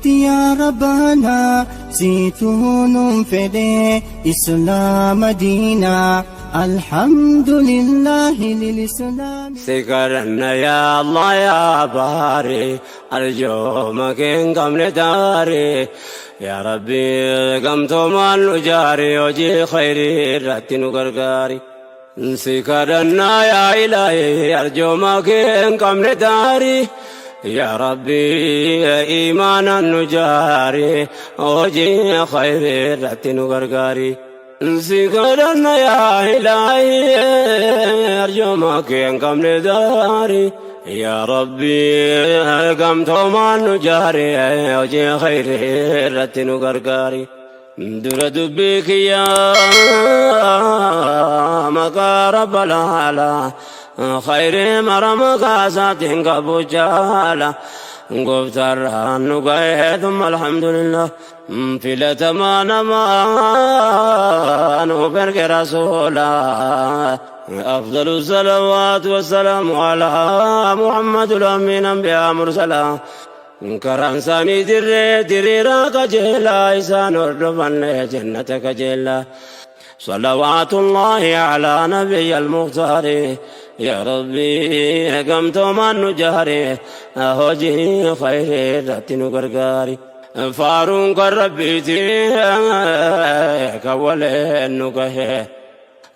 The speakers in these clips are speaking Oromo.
Nuti yaa Rabbanaa siitu nuun fedhe Islaama diinaa Alhamdulillahi lilislaami. Si kadhanna yaa Allah yaa baari arjooma kee hin qabne daari yaa Rabbi gamtoomaan nu jaari hojii khayrii irratti nu gargaari. Si kadhanna yaa Ilaahi arjooma kee hin qabne daari yaa Rabbi iimaanaan nu jaari hojii khayrii irratti nu gargaari. Si kadhanna yaa Ilaahi arjooma kee hin qabne daari yaa Rabbi gamtoomaan nu jaari hojii khayrii irratti nu gargaari. Dura dubbii kiyya maqaa rabbal haala khayrii mara maqaa isaatiin qabu jaala gooftaarraan nu ga'ee thumma alhamdulillah filatamaa namaa nuuf erge rasuula أفضل الصلوات والسلام على محمد الأمين أنبياء مرسلا Karaan isaanii dirree diriiraa qajeelaa isaan hordofanne jannata qajeelaa. Salawaatullaahi alaa nabiyya almukhtaari yaa Rabbi gamtoomaan nu jaari hojii khayrii irratti nu gargaari. Faaruun kan Rabbiiti kan waleen nu gahe.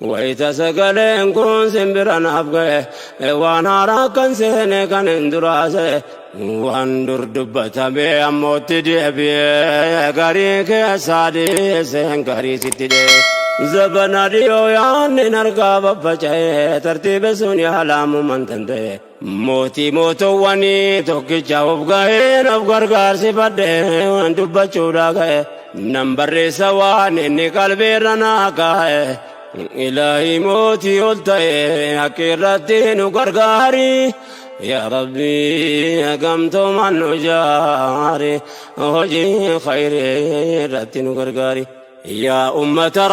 Wayita sagaleen kun simbira naaf ga'e waan haaraa kan seene kan hin duraase waan dur dubbatame ammootti deebi'ee garii keessaa dhiiseen garii sitti dhee. Zabana dhiyoo yaanni narkaa babbaca'e tartiiba sun yaalaamuman danda'e. Mootii mootowwanii tokkicha of ga'een of gargaarsifadhe waan dubbachuudhaa ga'e nan barreessa waan inni qalbiirra naa kaa'e. Ilaahi mootii ol ta'e haqqi irratti nu gargaari. Yaa Rabbi gamtoomaan nu jaari hojii khayrii irratti nu gargaari. Yaa ummata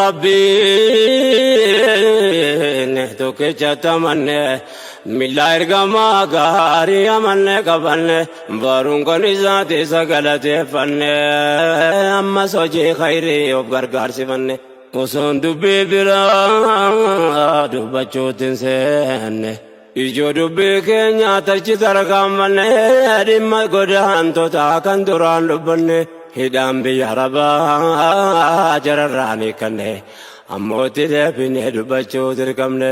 Rabbii tokkicha tamanne milla ergamaa gaarii amanne qabanne baruun kan isaati isa galateeffanne ammas hojii khayrii of gargaarsifanne osoon dubbii biraa dubbachuutti hin seenne. Ijoo dubbii keenya tachi tarkaanfanne dhimma godaantotaa kan duraan dubbanne hidhaan biyya arabaa jararraan hiikkanne ammootti deebine dubbachuu dirqamne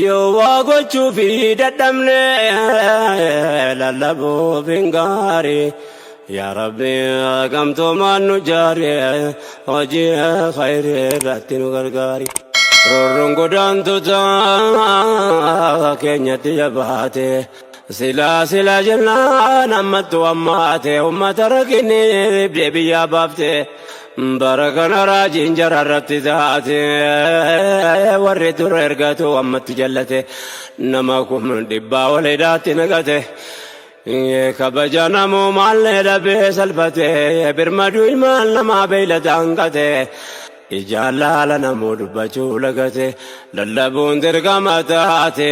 yoo waa gochuu fi dadhabne lallabuuf hin gaarii yaa Rabbi gamtoomaan nu jaari hojii khayrii irratti nu gargaari. Roorroon godaantota keenyatti jabaate silaa silaa jennaan ammattu ammaate ummata rakkinni dhibdee biyyaa baafte bara kana raajiin jara irratti taate warri dura ergatu ammatti jallate nama kun dhibbaa ol hidhaatti naqate. Kabaja namumaallee dhabee salphate birmaduu ilmaan namaa beeylada hanqate ijaan laala namuu dubbachuu lagate lallabuun dirqama taate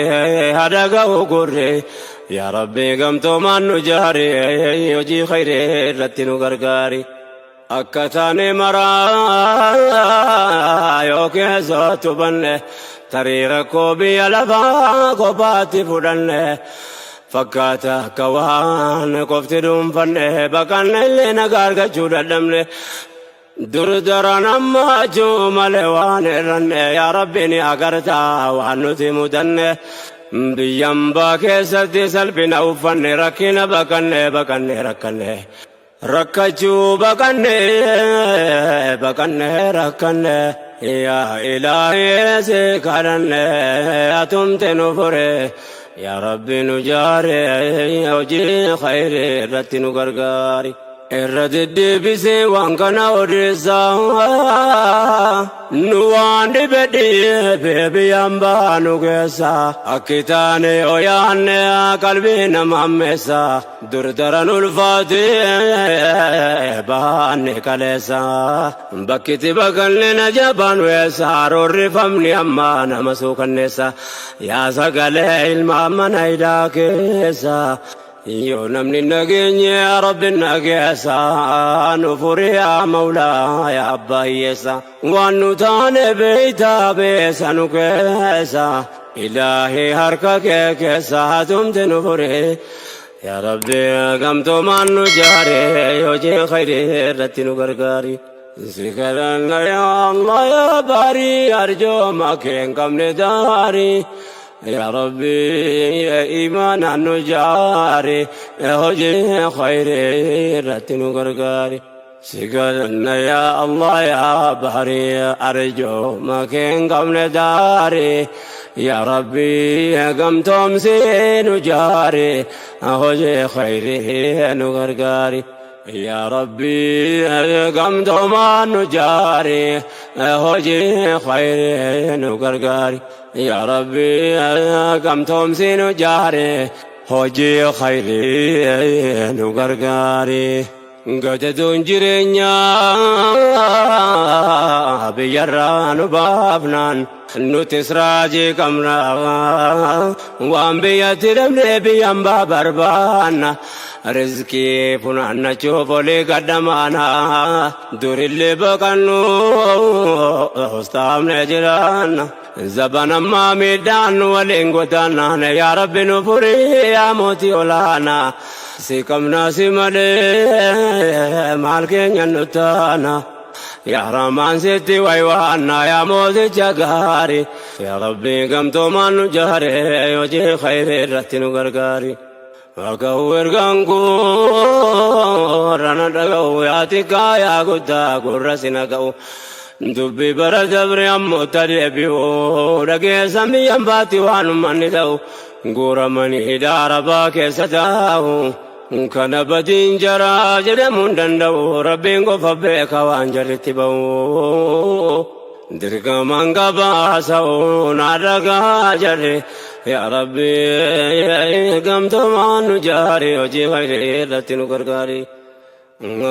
haadha ga'u gurre yaa Rabbi gamtoomaan nu jaari hojii khayrii irratti nu gargaari. Akka taane maraa yoo keessatti hubanne tarii rakkoo biyya lafaa kophaatti fudhanne fakkaata akka waan qofti dhuunfanne baqanne illee nagaa argachuu dadhabne dur daran ammaachuu malee waan irranne yaa Rabbi ni agartaa waan nuti mudanne biyyan baa keessatti salphina uffanne rakkina baqanne baqanne rakkanne. Rakkachuu baqanne baqanne rakkanne yaa ilaahee si kadhanne atumte nu fure yaa Rabbi nu jaare hojii khayrii irratti nu gargaari. Irra deddeebisee waan kana odeessaa nu waan dhibe dhibe biyyaan baanu keessa akki taane yoo yaanne qalbii nama hammeessa. Dur daran ulfaate baanne kaleessa bakkiti baqanne na jabaan weessa roorrifamni amma nama suukanneessa yaa sagalee ilma mana hidhaa keessa. Yoo namni nageenye Rabbi nageessa, nu furi yaa Mawlaa yaa abbaa hiyyeessa. Waan nu taane beeytaa beessa nu keessa, Ilaahi harka kee keessa hatumti nu furi. Yaa Rabbi gamtoomaan nu jaare, hojii khayrii irratti nu gargaari. Si kadhanna yaa Allah yaa baarii, arjooma kee hin qabne daarii. Yaa Rabbi imaanaan nu jaari, hojii khayrii irratti nu gargaari. Si kadhanna yaa Allah yaa baarii, arjooma kee hin qabne daarii. Yaa Rabbi gamtoomsi nu jaari, hojii khayrii nu gargaari. Yaa Rabbi gamtoomaan nu jaari, hojii khayrii nu gargaari. Yaa Rabbi gamtoomsi nu jaari, hojii khayrii nu gargaari. Gadadoon jireenyaa biyyarraa nu baafnaan nutis raajii qabna. Waan biyyatti dhabnee biyyan baa barbaanna. Rizqii funaannachuuf olii gadhamaana. Durillee baqannu hostaamne jiraanna. Zaban ammaa miidhaan nu waliin godaannaan, yaa Rabbi nu furii yaa mootii olaanaa. Si qabnaa si malee maal keenya nu taana. Yaa Rahmaan sitti waywaanna yaa mooticha gaarii. Yaa Rabbi gamtoomaan nu jaare, hojii khayrii irratti nu gargaari. Dhaga'u ergaan koo rana dhaga'u, yaa xiqqaa yaa guddaa gurra si naga'u. Dubbii bara dabre ammoo tadeebi'u, dhageessan biyyan baatti waan ummanni ta'u. Guuramanii hidhaa arabaa keessa taa'u. Kana badiin jaraa jedhamuu hin danda'u, Rabbiin qofa beeka waan jarritti ba'u. Dirqamaan gabaasa'u naa dhagaa jarri. Yaa Rabbi gamtoomaan nu jaari, hojii khayrii irratti nu gargaari.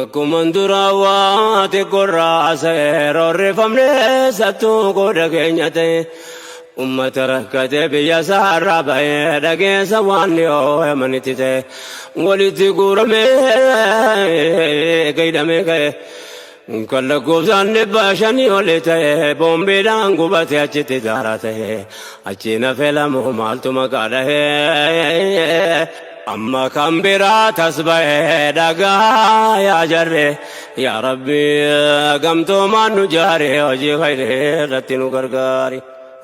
Akkuma duraa waa xiqqoorraa seera roorrifamne sattuu qooda keenya ta'e. Ummata rakkate biyya isaarraa ba'ee, dhageessa waan dhiyoo yamanitti ta'e. Walitti guuramee gaidhamee ka'e. Kan lakkoofsaan 500 oli ta'e boombiidhaan gubate achitti daara ta'e. Achi nafe lamu maaltu maqaa dhahee. Amma kan biraa tas ba'ee dhagaa yaa jarre. Yaa Rabbi gamtoomaan nu jaare, hojii khayrii irratti nu gargaari.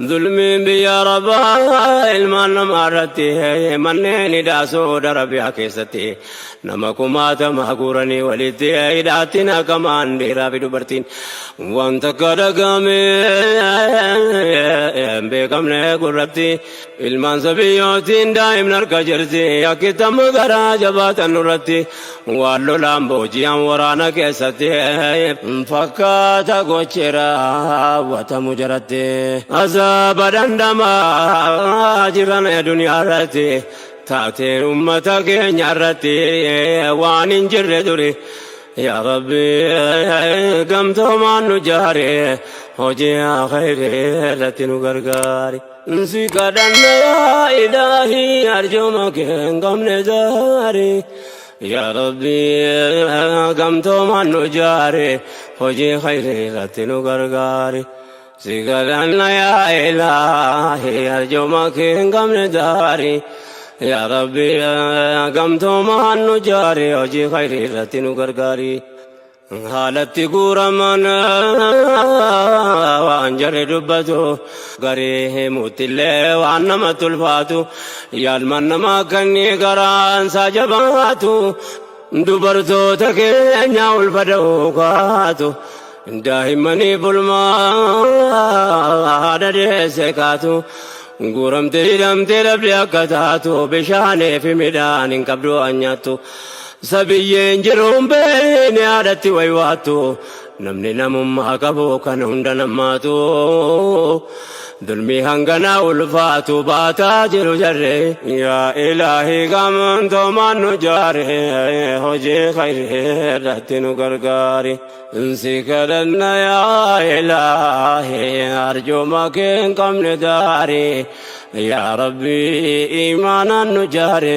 Zulmiin biyya Arabaa ilmaan namaa irratti, manneen hidhaa Saudi Arabiyaa keessatti nama kumaatama guuranii walitti hidhaatti naqamaan, dhiiraa fi dubartiin wanta akka dhagame hin beekamne gurratti ilmaan sabiyyootiin daa'imni harka jirti, akkitamma garaa jabaatan nurratti waan lolaan booji'an waraana keessatti fakkaata gochi raawwatamu jaratti. Azaaba dhandhamaa jiran duniyaa irratti, taateen ummata keenya irratti waan hin jirre duri. Yaa Rabbi gamtoomaan nu jaare, hojii khayrii irratti nu gargaari. Si kadhanna yaa Ilaahii, arjooma kee hin qabne daari. Yaa Rabbi gamtoomaan nu jaare, hojii khayrii irratti nu gargaari. Si kadhanna yaa Ilaahii, arjooma kee hin qabne daari. Yaa Rabbi gamtoomaan nu jaare, hojii khayrii irratti nu gargaari. Haalatti guuraman waan jarri dubbatu garii himuuttillee waan namatti ulfaatu, yaalman namaa kanni garaan isaa jabaatu, dubartoota keenya ulfa da'uu kaatu, daa'immanii bulmaa haadha deesse kaatu, guuramtee hidhamtee dhabde akka taatu, bishaanii fi midhaan hin qabdu waan nyaattu. Sabiyyeen jiruun beekne haadhatti waywaattu. Namni namummaa qabu kan hunda namaatu dulmii hanganaa ulfaatu baataa jiru jarre. Yaa Ilaahii gamtoomaan nu jaare, hojii khayrii irratti nu gargaari. Si kadhanna yaa Ilaahii, arjooma kee hin qabne daari. Yaa Rabbi, imaanaan nu jaare,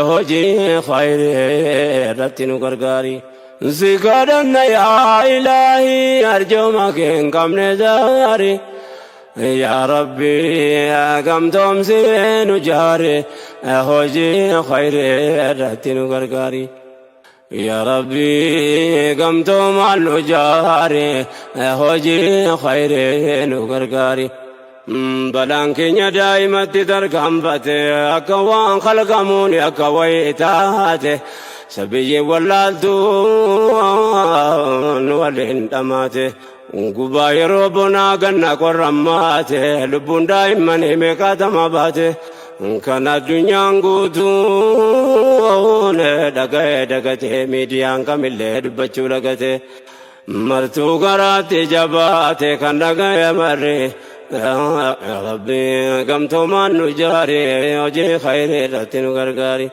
hojii khayrii irratti nu gargaari. Si kadhanna yaa Ilaahii, arjooma kee hin qabne daari. Yaa Rabbi, gamtoomsi nu jaare, hojii khayrii irratti nu gargaari. Yaa Rabbi, gamtoomaan nu jaare, hojii khayrii nu gargaari. Balaan keenya daa'imatti tarkaanfate, akka waan kalqamuun akka wayii taate, sabiyyi wallaaltuun waliin dhamaate. Gubaa yeroo bonaa ganna qorrammaate, lubbuun daa'immanii meeqaatama baate. Kan addunyaan guutuun dhaga'ee dagatee, miidiyaan kamillee dubbachuu dagate. Martuu garaatti jabaate kan dhaga'e marri. Rabbi, gamtoomaan nu jaare, hojii khayrii irratti nu gargaari.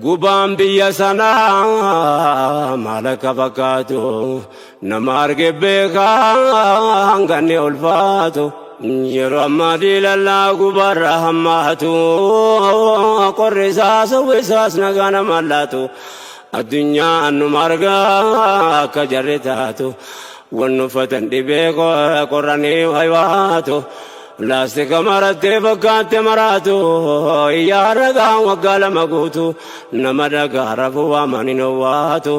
Gubaan biyya sanaa maal akka fakkaatu nama arge beekaa hanganni ulfaatu. Yeroo ammaa diilallaa gubaarra hammaatu, qorri isaas isaas nagaa nama laatu. Addunyaan numa argaa akka jarri taatu. Wanni uffatan dhibee qorranii waywaatu. Laastika marattee fakkaatte maraatu, iyyaa ragaan waggaa 2 guutu, nama dhagaa rafuu waamanii owwaatu,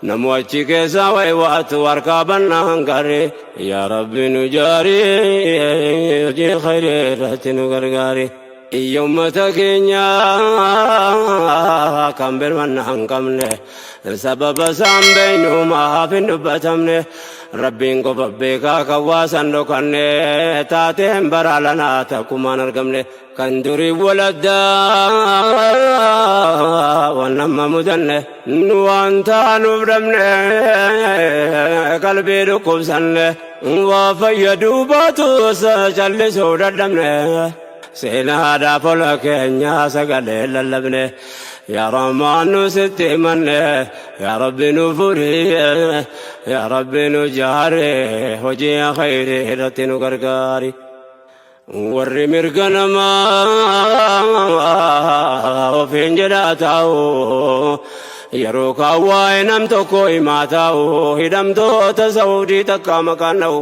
namu achi keessaa waywaatu harkaa bannaan garee. Yaa Rabbi, nu jaarii, hojii khayrii irratti nu gargaari. Iyya ummata keenya kan birmanna hin qabne, sababa isaan beeynu maaf hin dubbatamne? Rabbiin qofa beekaa kan waasan dhokanne, taateen bara lanaa takkumaan argamne. Kan durii waladdaa waan nama mudanne, nu waan taanuuf dhabne, qalbii dhukkubsanne, waa fayyaduu baatus callisuu dadhabne. Seenaadhaaf ola keenya sagalee lallabne. Yaa Rahmaan, nu sitti himanne. Yaa Rabbi, nu furii. Yaa Rabbi, nu jaare, hojii khayrii irratti nu gargaari. Warri mirga namaa ofiin jedhaa taa'u, yeroo kaan waa'ee nam tokko himaa taa'u, hidhamtoota Saudii takka maqaan dha'u,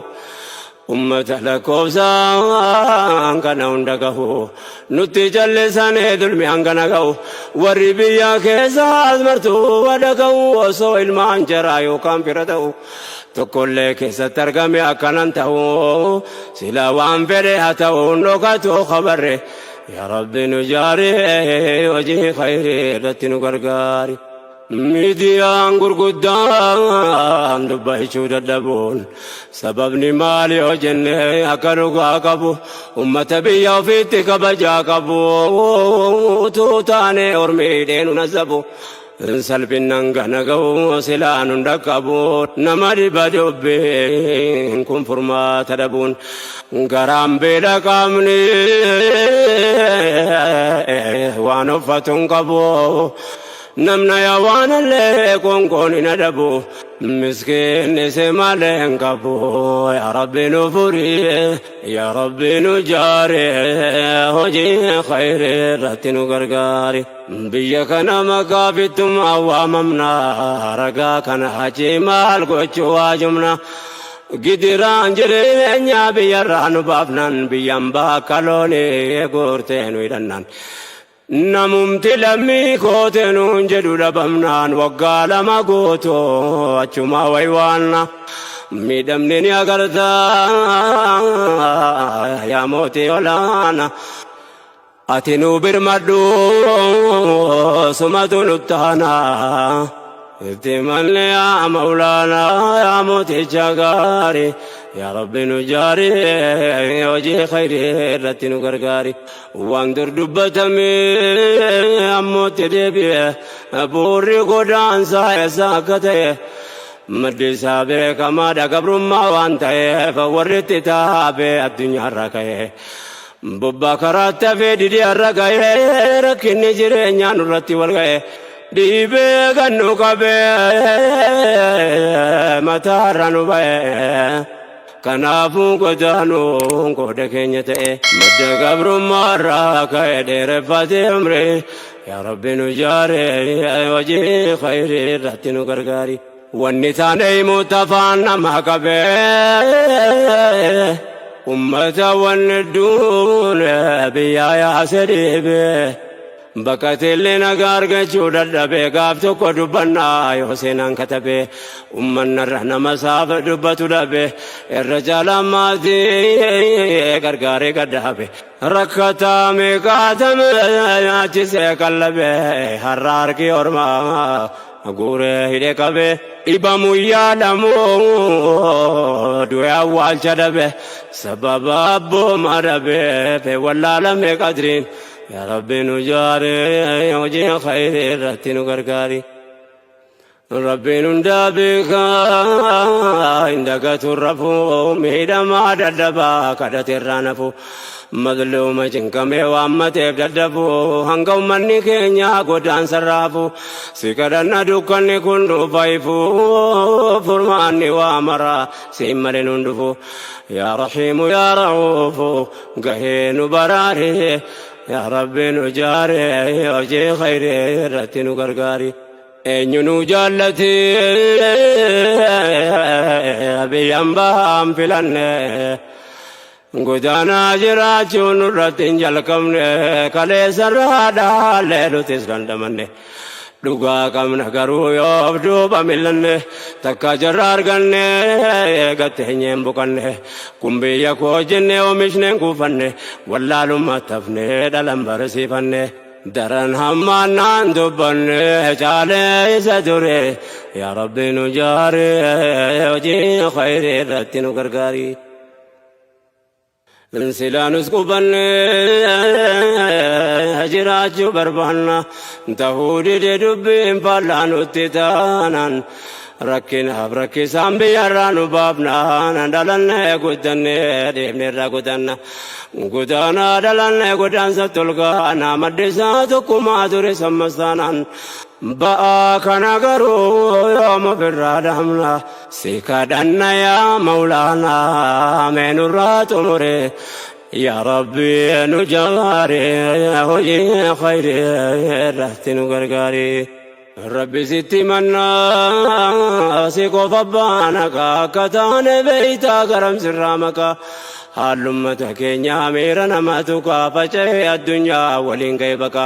ummata lakkoofsaan kana hunda gahu nutti callisanii dulmi hangana gahu. Warri biyya keessaas martuu wadha gahu, osoo ilmaan jaraa yookaan fira ta'u tokkollee keessatti argame akkanan ta'u, sila waan fedhe haa ta'u dhokatu khabarre. Yaa Rabbi, nu jaare, hojii khayrii irratti nu gargaari. Miidiyaan gurguddaan dubbachuu dadhabuun sababni maali yoo jenne, akka dhugaa qabu ummata biyya ofiitti kabajaa qabu utuu taane ormiidhee nu nasabu. Salphinnan gana ga'u silaa nun dhaqqabu, nama dhiba dubbiin kun furmaata dhabuun. Garaan beela, qaamni waan uffatu hin qabu. Namna yaa waan illee konkoon hin adabu, miskiinni si malee hin qabu. Yaa Rabbi, nu furii. Yaa Rabbi, nu jaare, hojii khayrii irratti nu gargaari. Biyya kana maqaa fittummaa waamamna, ragaa kana achi maal gochuu waajumna? Gidiraan jireenya biyyarraa nu baafnan, biyyan bakka loonii guurtee nu hidhannan. Namumti lammii koote nuun jedhu dhabamnaan, waggaa 2 guutuu achuma waywaanna. Miidhamni ni agartaa yaa mootii olaana. Ati nu birmadhu, sumatu nuttaana. Itti manni yaa maulaanaa, yaa mooticha gaarii. Yaa Rabbi, nu jaari, hojii khayrii irratti nu gargaari. Waan dur dubbatamee ammootti deebi'e, buurri godaansaa eessa akka ta'e. Maddi isaa beekamaadha gabrummaa waan ta'eef warri itti taabee addunyaarra ka'e. Bobbaa karaatti hafee didee har'a ga'ee rakkinni jireenyaa nurratti wal ga'e. Dhiibee kan nu qabee mataarra nu ba'e. Kanaafuu godaanuun qooda keenya ta'e. Madda gabrummaarraa ka'e dheereffatee umrii. Yaa Rabbi nu jaare hojii khayrii irratti nu gargaari. Wanni taane himuutti afaan nama qabee. Ummata wanni duune biyyaa yaase dhiibee. Baqateellee nagaa argachuu dadhabee gaaf tokko dubbannaa yoo seenaan katabee ummannarra nama saaf dubbatu dhabe irra caalaan maatii gargaaree gadhaabe rakkataa meeqaatame nyaachisee qallabe har'a harki ormaa guuree hidhe qabe dhibamu yaadamu du'e awwaalcha dhabe sababa abbooma dhabe wallaalame qadriin. Yaa Rabbi nu jaare hojii khayrii irratti nu gargaari. Rabbiin hundaa beekaa hin dagatu rafuu miidhamaa dadhabaa kadhate irraa nafu mazluuma cinqamee waammateef dadhabu hanga ummanni keenya godaansa raafu si kadhanna dukkanni kun dhufa ifu furmaanni waa mara siin malee nun dhufu yaa rahiimu yaa ra'uufu gahee nu baraare yaa Rabbi nu jaare hojii khayrii irratti nu gargaari. Eenyu nu jaallate biyyaan bahaan filanne godaanaa jiraachuun nurratti hin jalqabne kaleessarraa dhaallee nutis dandamanne. Dhugaa qabna garuu yoo of duuba millanne takka jarra arganne gatteenyeen buqanne kun biyya koo jenne oomishneen kuufanne wallaalummaa tafne dhalan barsiifanne daran hammaannaan dubbanne caalee isa ture yaa rabbi nu jaare hojii khayrii irratti nu gargaari. Silaa nus qubannee jiraachuu barbaanna ta'uu dide dubbiin faallaa nutti taanaan rakkinaaf rakkisaan biyyarraa nu baafnaan dhalannee guddannee deemneerra gudanna gudaanaa dhalannee godaansa tolgaana maddisaa tokkummaa ture sammasaanaan ba'aa kana garuu yoom ofirraa dhaamna si kadhanna yaa mawlaanaa mee nurraa xumure yaa rabbi nu jaare hojii khayrii irratti nu gargaari. Rabbi sitti mannaa si qofa baana akka taane beeytaa garam sirraa maqaa haallummata keenyaa miira nama tuqaa faca'ee addunyaa waliin ga'e baqa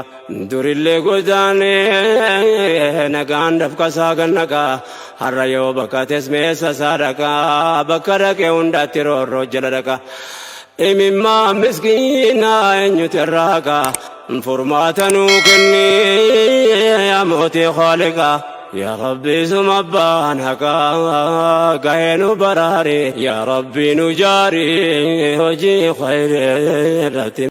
durillee godaanee nagaan dafqasaa gannaqaa har'a yoo baqates meessa isaa dhaqaa bakka dhaqee hundaatti roorroo jala dhaqa imimmaa miskiinaa eenyutu irraa haqa furmaata nuu kenni yaa mootii khaaliqaa yaa rabbi suma abbaan haqaa gahee nu baraari yaa rabbi nu jaari hojii khayrii irratti.